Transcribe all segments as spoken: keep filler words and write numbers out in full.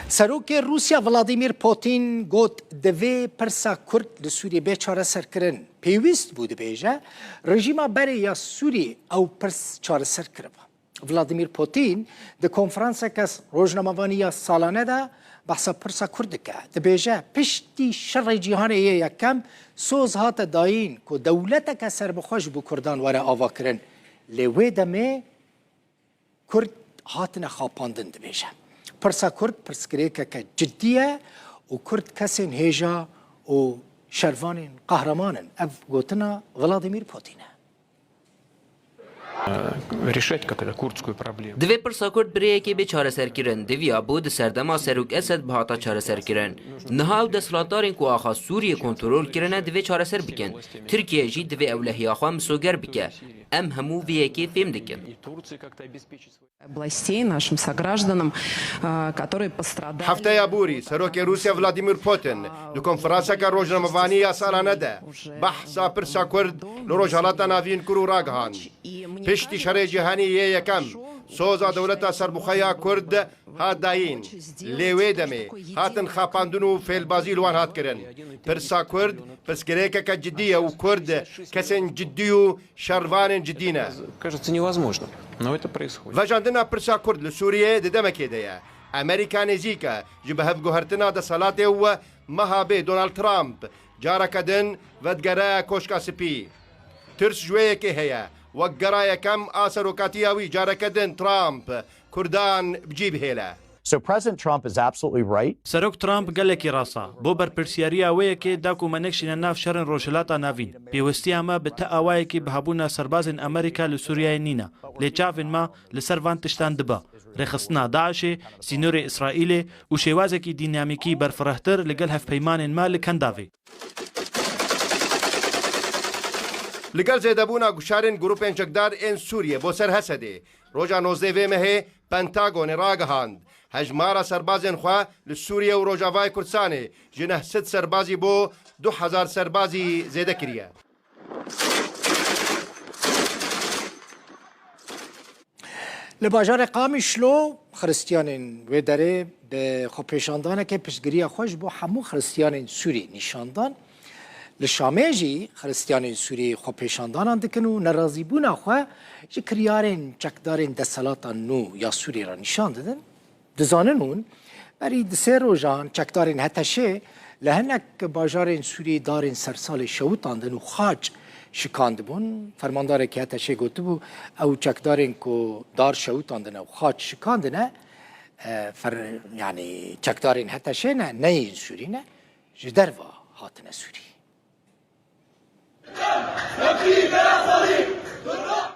Serokê Rûsya Vladimir Putin got, divê pirsa Kurd li Sûriyê bê çareserkirin. Pêwîst bû, dibêje, rejîma berê ya Sûrî ew pirs çareser kiriba. Vladimir Putin di konferanseke rojnamevanî ya salane de behsa pirsa Kurd dike. Dibêje, piştî şerê cîhanê yê yekem soz hate dayîn ku dewleteke serbixwe ji bo Kurdan were avakirin. Lê wê demê Kurd hatine xapandin, dibêje. Pirsa Kurd pirsgirêkeke cidî ye û Kurd kesên hêja û şervanên qehreman in. Ev gotina Vladimir Putin e. Решать как это курдскую проблему. Divê pirsa Kurd bi rêyekê bê çareserkirin. Diviya bû di serdema Serok Esed bihata çareserkirin. Niha ew desthilatdarên ku axa Sûriyê kontrol kirine divê çareser bikin. Tirkiye jî divê ewlehiya xwe misoger bike. Em hemû vê yekê fêm dikin. Областей нашим согражданам, а, которые пострадали. Hefteya borî, Serokê Rûsya Vladimir Putin di konferanseke rojnamevanî ya salane de behsa pirsa Kurd li Rojhilata Navîn kir û ragihand, piştî şerê cîhanî yê yekem soza dewleta serbixwe ya Kurd hat dayîn. Lê wê demê hatin xapandin û fêlbazî li wan hat kirin. Pirsa Kurd pirsgirêkeke cidî ye û Kurd kesên cidî û şervanên cidî ne. Кажется невозможным, но это происходит. Vejandina pirsa Kurd li Sûriyê di demekê de ye. Amerîka nêzîk e ji bi hevguhertina desthilatê û meha bê Donald Trump careke din vedigere Koşka Spî. Tirs ji wê yekê heye, wek gera yekem a serokatiya wî careke din Trump Kurdan bi cî bihêle. So President Trump is absolutely right. Serok Trump gelekî rast e. Bo berpirsiyariya wê yekê da ku me nekişîne nav şerên Rojhilata Navîn. Pêwestiya me bi ti awayekî bi hebûna serbazên Amerîka li Sûriyeyê nîne. Lê çavên me li ser van tiştan dibe. Rêxistina DAIŞê, sînorê Îsraîlê û şêwazekî dînamîkî berfirehtir li gel hevpeymanên me li Kendavê. Li gel zêdebûna guşarên grûpên çekdar ên Sûriyê bo ser Hesedê, roja nozdeh vê mehê Pentagonê ragihand, hejmara serbazên xwe li Sûriye û Rojavayê Kurdistanê ji neh sed serbazî bo du hezar serbazî zêde kiriye. Li bajarê Qamişlo, xiristiyanên wê derê bi xwepêşandanekê piştgiriya xwe ji bo hemû xiristiyanên Sûrî nîşan dan. Li Şamê jî xiristiyanên Sûrî xwepêşandanan dikin û nerazîbûna xwe ji kiryarên çekdarên desthilata nû ya Sûrî re nîşan didin. Dizanin hûn, berî di sê rojan çekdarên HTŞê li hinek bajarên Sûrî darên sersalê şewitandin û xaç şikandibûn. Fermandarekî HTŞê gotibû, ew çekdarên ku dar şewitandine û xaç şikandine, e, fer-, yanî çekdarên HTŞê ne, ne yên Sûrî ne, ji derve hatine Sûrî.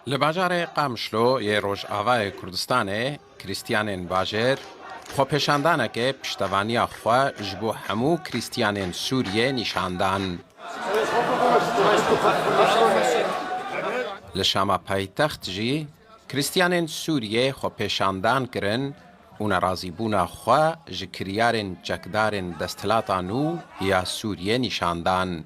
Li bajarê Qamişlo yê Rojavayê Kurdistanê, Krîstiyanên bajêr xwepêşandaneke piştevaniya xwe ji bo hemû Krîstiyanên Sûriyê nîşan dan. Li Şama paytext jî Krîstiyanên Sûriyê xwepêşandan kirin û nerazîbûna xwe ji kiryarên çekdarên desthilata nû ya Sûriyê nîşan dan.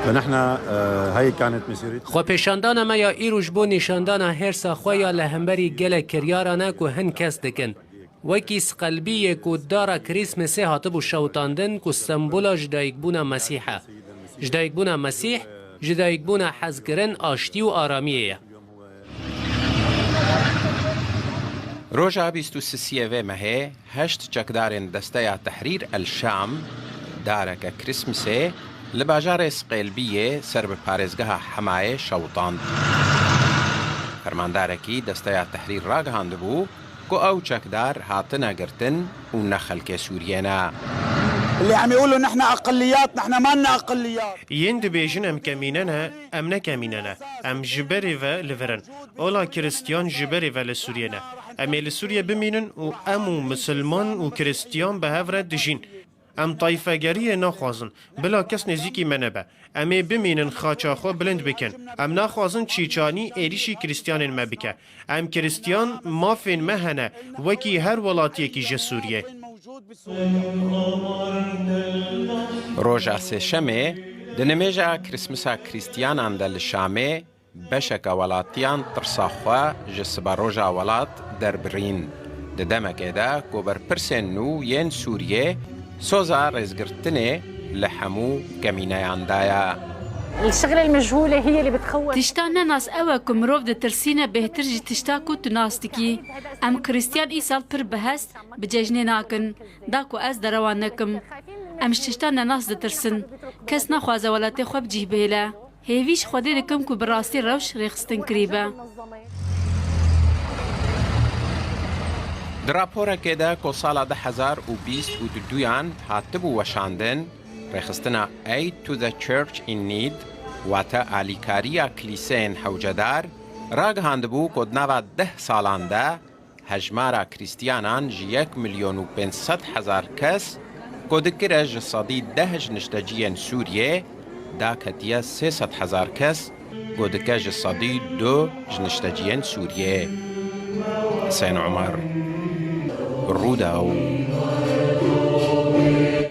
فنحن آه، هاي كانت مسيرتنا. Xwepêşandana me ya îro ji bo nîşandana hêrsa xwe ya li hemberî gelek kiryaran e ku hin kes dikin. Wekî Sqelbî yê ku dara Krîsmesê hatibû şewitandin ku sembola jidayîkbûna Mesîh e. Jidayîkbûna Mesîh, jidayîkbûna hezkirin, aştî û aramiyê ye. Roja bîst û sisiyê vê mehê heşt çekdarên Desteya Tehrîr El Şam dareke Krîsmsê li bajarê Sqêlbiyê ser bi parêzgeha Hemayê şewitand. Fermandarekî Desteya Tehrîr ragihandibû ku ew çekdar hatine girtin û ne xelkê Sûriyê ne. اللي عم يقولوا نحن أقليات، نحن ما لنا أقليات. Yên dibêjin em kemîne ne, em ne kemîne ne. Em ji berê ve li vir in. Ola Kiristiyan ji berê ve li Sûriyê ne. Em ê li Sûriyê bimînin û em û Misilman û Kiristiyan bi hev re dijîn. Em tayfegeriyê naxwazin. Bila kes nêzîkî me nebe. Em ê bimînin, xaça xwe bilind bikin. Em naxwazin çîçanî êrîşî Kiristiyanên me bike. Em Kiristiyan, mafên me hene, wekî her welatiyekî ji Sûriyê. Roja Sêşemê di nimêja Krîsmisa Krîstiyanan de li Şamê beşeke welatiyan tirsa xwe ji siberoja welat derbirîn. Di demekê de ku berpirsên nû yên Sûriyê soza rêzgirtinê li hemû kemîneyan daye. الشغلة المجهولة هي اللي بتخوف. Tişta nenas ew e ku mirov ditirsîne bêhtir ji tişta ku tu nas dikî. Em Krîstiyan îsal pir bi hest bi cejnê nakin, da ku ez derewa nekim. Em ji tişta nenas ditirsin. Kes naxwaze welatê xwe bi cih bihêle. Hêvî ji Xwedê dikim ku bi rastî rewş rêxistin kirîbe. Di raporekê de ku sala du hezar û bîst û duyan hatibû weşandin, rêxistina Aid to the Church in Need, wate alîkariya kilîseyên hewcedar, ragihandibû ku di nava deh salan de hejmara Krîstiyanan ji yek milyon û pênc sed hezar kes, ku dikire ji sedî deh ji nişteciyên Sûriyê, daketiye sê sed hezar kes, ku dike ji sedî du ji nişteciyên Sûriyê. Husên Omer, Rûdaw,